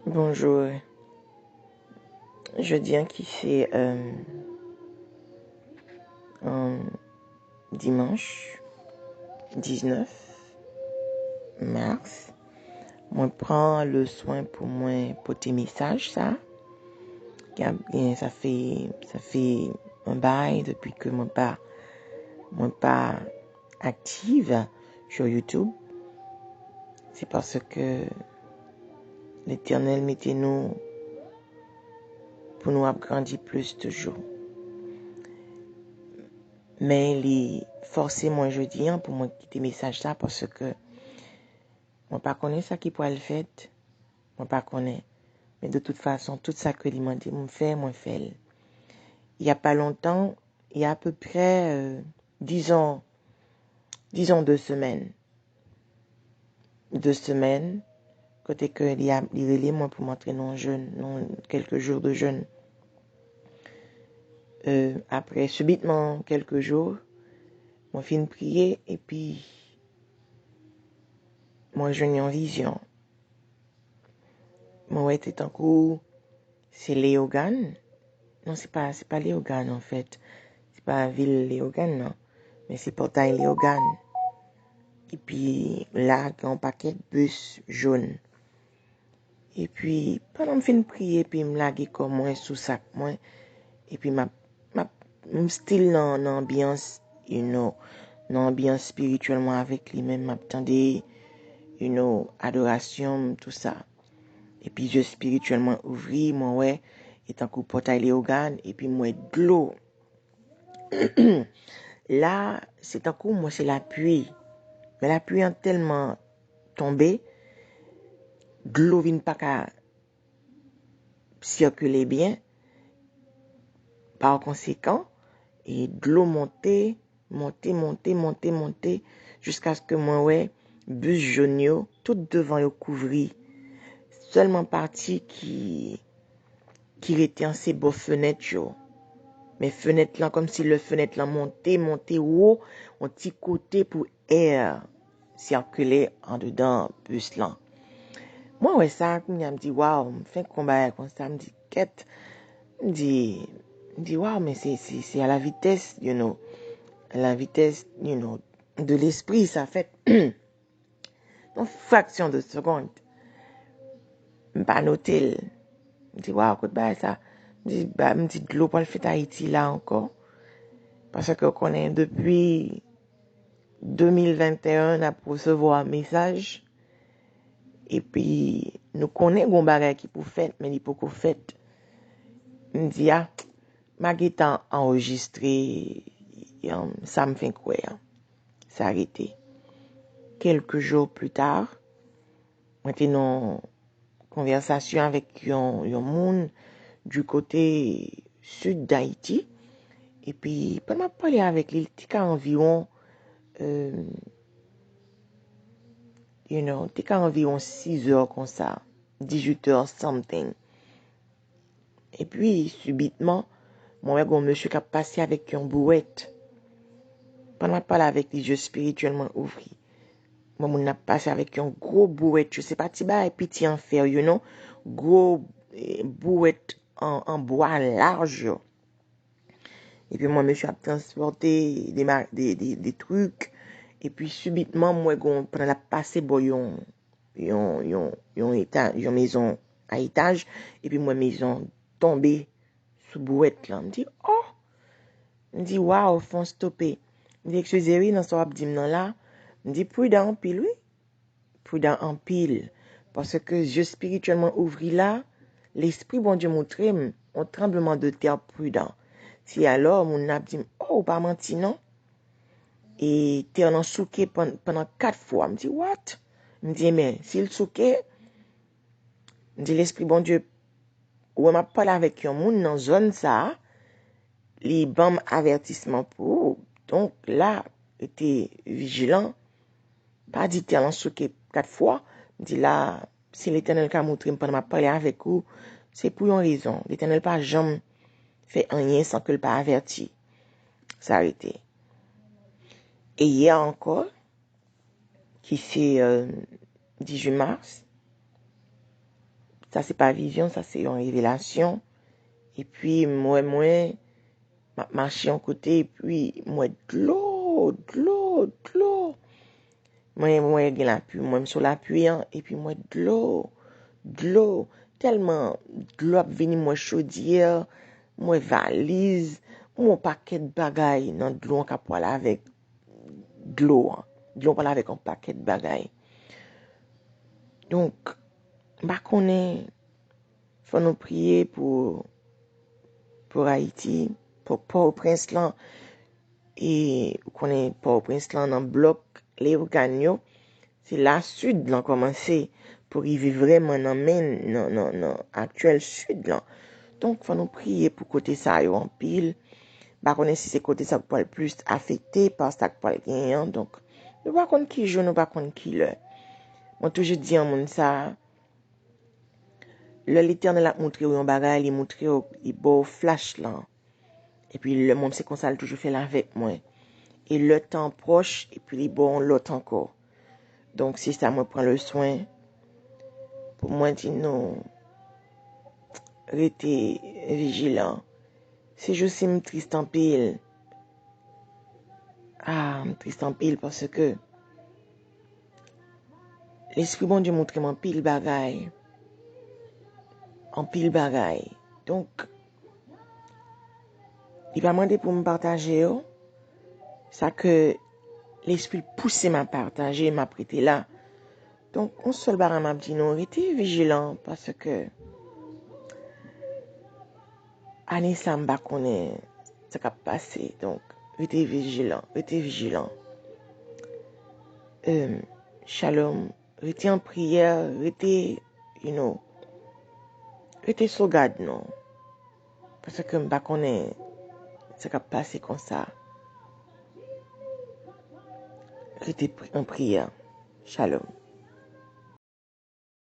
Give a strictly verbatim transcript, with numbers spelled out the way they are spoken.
Bonjou. Jodi an ki se, euh, euh, dimanch diznèf mas, mwen pran le swen pou mwen pote mesaj sa. Gen, sa fè, sa fè yon bay depi ke mwen pa, mwen pa aktif sur YouTube. Se paske Letènèl mete nou pou nou ap grandi plis toujou. Men li fòse mwen jodi an pou mwen kite mesaj sa paske mwen pa konnen sa ki pral fèt. Mwen pa konnen. Men de tout fason, tout sa ke li mande m fè, mwen fè l. Il y a pas longtemps, il y a à peu près, euh, disons, disons deux semaines. De semèn, kote ke li, a- li rele mwen pou m antre nan yon jèn, nan kèlke jou de jèn. Euh, apre, sibitman, kèlke jou, mwen fin priye, epi mwen jwenn yon vizyon. Mwen wè te tankou se Leyogàn. Non, se pa, se pa Leyogàn, anfèt. Se pa vil Leyogàn, non. Men se pòtay Leyogàn. Epi la, gen yon pakèt bis jòn. Epi, pandan m fin priye, epi m lage kò mwen sou sak mwen, epi m ap, m ap, m still nan, nan anbyans, you know, nan anbyans espirityèl mwen avèk li menm, m ap tande, you know, adorasyon m, tou sa. Epi je espirityèl mwen ouvri, mwen wè, e tankou pòtay Leyogàn, epi m wè dlo. La, se tankou mwen se lapli. Men lapli an tèlman tonbe, dlo vin pa ka sikile byen. Pa konsekan, e dlo monte, monte, monte, monte, monte, jiskaske mwen wè bis jòn yo, tout devan yo kouvri. Sèlman pati ki, ki rete an se bò fenèt yo. Men fenèt lan, kòmsi lè fenèt lan monte, monte wo, yon ti kote pou air sikile andedan bis lan. Mwen wè sa, kounye a m di, waw, m fenk wè yon bagay konsa, m di, kèt, m di, m di, waw, men se, se, se à la vitesse, you know, à la vitesse, you know, de l'esprit, sa fèt yon fraksyon de segonn. M pa note l. M di, waw, kote bagay sa? M di, ba, m di, dlo pral fèt Ayiti la ankò. Paske w konnen depi de mil venteyen, n ap resevwa mesaj. Epi, nou konnen gon bagay ki pou fèt, men li poko fèt. M di, a, m a gentan anrejistre, um, sa m fenk wè an. Sa rete. Quelques jours plus tard, mwen te nan konvèsasyon avèk yon, yon moun du côté sud d'Haïti. Epi, pandan m ap pale avèk li, li te ka anviwon, euh, you know, te ka anviwon sis è konsa, dizuit è something. Epi, sibitman, mwen wè gon mesye k ap pase avèk yon bouwèt. Pandan m ap pale avèk li, je espirityèl mwen ouvri. Mwen, moun nan ap pase avèk yon gwo bouwèt, yo, se pa ti bagay piti an fè yo, non. Gwo, eh, bouwèt an, an bwa laj yo. Epi mwen, mesye ap transpòte de, ma- de, de, de trik. Epi sibitman, mwen, gon, pandan l ap pase bò yon, yon, yon, yon eta- yon mezon a etaj, epi mwen, mezon tonbe sou bouwèt lan. M di, oh! M di, waw, fon stope. M di, eskize wi, nan sa w ap di m nan la. M di, pridan anpil wi. Pridan anpil. Paske je espirityèl mwen ouvri la, Lespri Bondye montre m yon tranbleman de tè pridan. Se alò, moun nan ap di m, oh, ou pa manti non. E tè nan souke pan- pandan kat fwa. M di, what? M di, men, si l souke, m di, Lespri Bondye, ou wè m ap pale avèk yon moun nan zòn sa a, li ban m avètisman pou ou. Donk, la, rete vijilan. Pa di tè lan souke kat fwa. M di, la, si Letènèl ka montre m pandan m ap pale avèk ou, se pou yon rezon. Letènèl pa janm fè anyen san ke l pa avèti. Sa rete. E yè ankò, ki se, euh, dizuit mas, Sa se pa vizyon, sa se yon revelasyon. Epi m wè mwen, m ap mache yon kote, epi m wè dlo, dlo, dlo. Mwen, mwen gen lapli, mwen m sou lapli an, epi m wè dlo, dlo. Tèlman dlo ap vini, m wè chodyè, m wè valiz, m wè yon pakèt bagay nan dlo an k ap pwale avèk dlo an. Dlo an pwale avèk yon pakèt bagay. Donk, m pa konnen, fò nou priye pou, pou Ayiti, pou Pòtoprens lan. E ou konnen Pòtoprens lan nan blòk Leyogàn yo, se la sid lan kòmanse pou rive vrèman nan men, nan, nan, nan aktyèl sid lan. Donk, fò nou priye pou kote sa yo anpil. M pa konnen si se kote sa k pral plis afekte pa sa k pral genyen an. Donk, nou pa konn ki jou, nou pa konn ki lè. Mwen toujou di yon moun sa, lè Letènèl ap montre w yon bagay, li montre w, li ba w flach lan. Epi lè mwen, se konsa l toujou fè l avèk mwen. E lè tan pwòch, epi li ba w yon lòt ankò. Donk, se sa mwen pran le swen pou mwen di nou, rete vijilan. Se jousi m tris anpil. Ah, m tris anpil paske Lespri Bondye montre m anpil bagay. Anpil bagay. Donk, li pa mande pou m pataje yo. Sa ke Lespri l pouse m a pataje, m ap rete la. Donk, yon sèl bagay m ap di nou, rete vijilan, paske ane sa m pa konnen sa k ap pase. Donk, rete vijilan, rete vijilan. Em, shalom, rete an priyè, rete, you know, rete sou gad nou. Paske m pa konnen sa k ap pase konsa. Rete pri-, an priyè. Shalom.